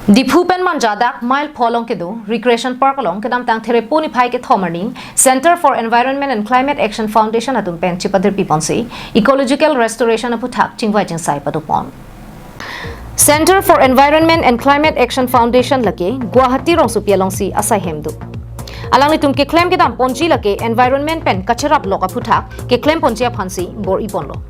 Diphu pen man jadak mile pholong kedu recreation park along kedam tang there poni phai ke thomarning Center for Environment and Climate Action Foundation atum pen chipadir piponsi ecological restoration apu thak chingwai ching sai padupon. Center for Environment and Climate Action Foundation lake Guwahati rong supialong si asai hemdu. Alang ni tum ke claim ke dam ponji lake environment pen kacharap lok apu thak ke claim ponji aphansi bor ipon lo.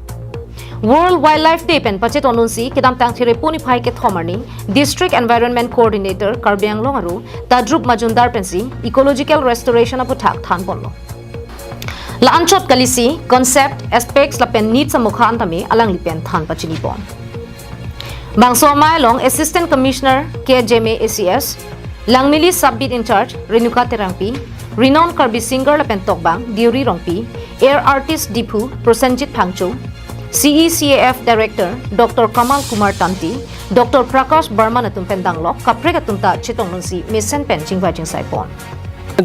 World Wildlife Day pen pachet onunsi kedam tang thire poni phai ke thomarni District Environment Coordinator Karbi Anglong aru Tadrup Majumdar pensi ecological restoration apu thak than ponlo. La anchot kalisi concept aspects la pen needs amukha antami alang lipen than pachini pon. Bangso Long Assistant Commissioner K Jeme ACS, Langmili Sub-Beat in Charge Renuka Terangpi, renowned Karbi singer la pen Tokbang Diuri Rongpi, air artist Diphu Prosenjit Phangcho, CECAF Director Dr. Kamal Kumar Tanti, Dr. Prakash Barman atum pen danglok, kaprek atum ta chitong nunsi mesen pen chingwa ching sai pon.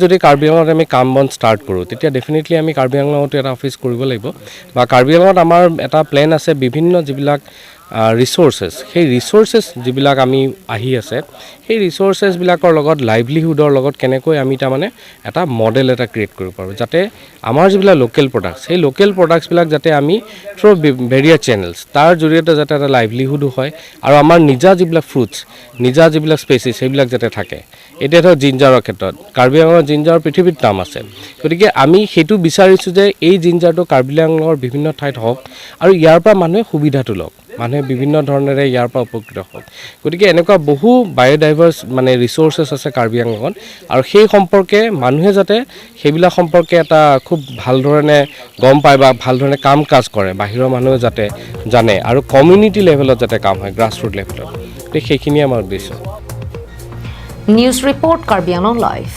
যদি কাৰ্বি আংলঙত আমি কাম বন start কৰোঁ, তেতিয়া definitely আমি কাৰ্বি আংলঙতো এটা office কৰিব লাগিব বা কাৰ্বি আংলঙত আমাৰ এটা প্লেন আছে। বিভিন্ন যিবিলাক ৰিচ'ৰ্চেছ, সেই ৰিচ'ৰ্চেছ যিবিলাক আমি আহি আছে, সেই ৰিচ'ৰ্চেছবিলাকৰ লগত লাইভলিহুডৰ লগত কেনেকৈ আমি তাৰমানে এটা মডেল এটা ক্ৰিয়েট কৰিব পাৰোঁ, যাতে আমাৰ যিবিলাক লোকেল প্ৰডাক্টছ, সেই লোকেল প্ৰডাক্টছবিলাক যাতে আমি থ্ৰু ভেৰিয়াছ চেনেলছ, তাৰ জৰিয়তে যাতে এটা লাইভলিহুডো হয় আৰু আমাৰ নিজা যিবিলাক ফ্ৰুটছ, নিজা যিবিলাক স্পেচিছ, সেইবিলাক যাতে থাকে। এতিয়া ধৰক জিঞ্জাৰৰ ক্ষেত্ৰত কাৰ্বি আংলঙৰ জিঞ্জাৰৰ পৃথিৱীত নাম আছে। গতিকে আমি সেইটো বিচাৰিছোঁ যে এই জিঞ্জাৰটো কাৰ্বি আংলঙৰ বিভিন্ন ঠাইত হওক আৰু ইয়াৰ পৰা মানুহে সুবিধাটো লওক, মানুহে বিভিন্ন ধৰণেৰে ইয়াৰ পৰা উপকৃত হওক। গতিকে এনেকুৱা বহু বায়'ডাইভাৰ্ছ মানে ৰিচ'ৰ্চেছ আছে কাৰ্বি আংলঙত আৰু সেই সম্পৰ্কে মানুহে যাতে সেইবিলাক সম্পৰ্কে এটা খুব ভাল ধৰণে গম পায় বা ভাল ধৰণে কাম কাজ কৰে, বাহিৰৰ মানুহে যাতে জানে আৰু কমিউনিটি লেভেলত যাতে কাম হয়, গ্ৰাছ ৰুট লেভেলত। গতিকে সেইখিনিয়ে আমাৰ উদ্দেশ্য। News Report, Karbi Anglong Live.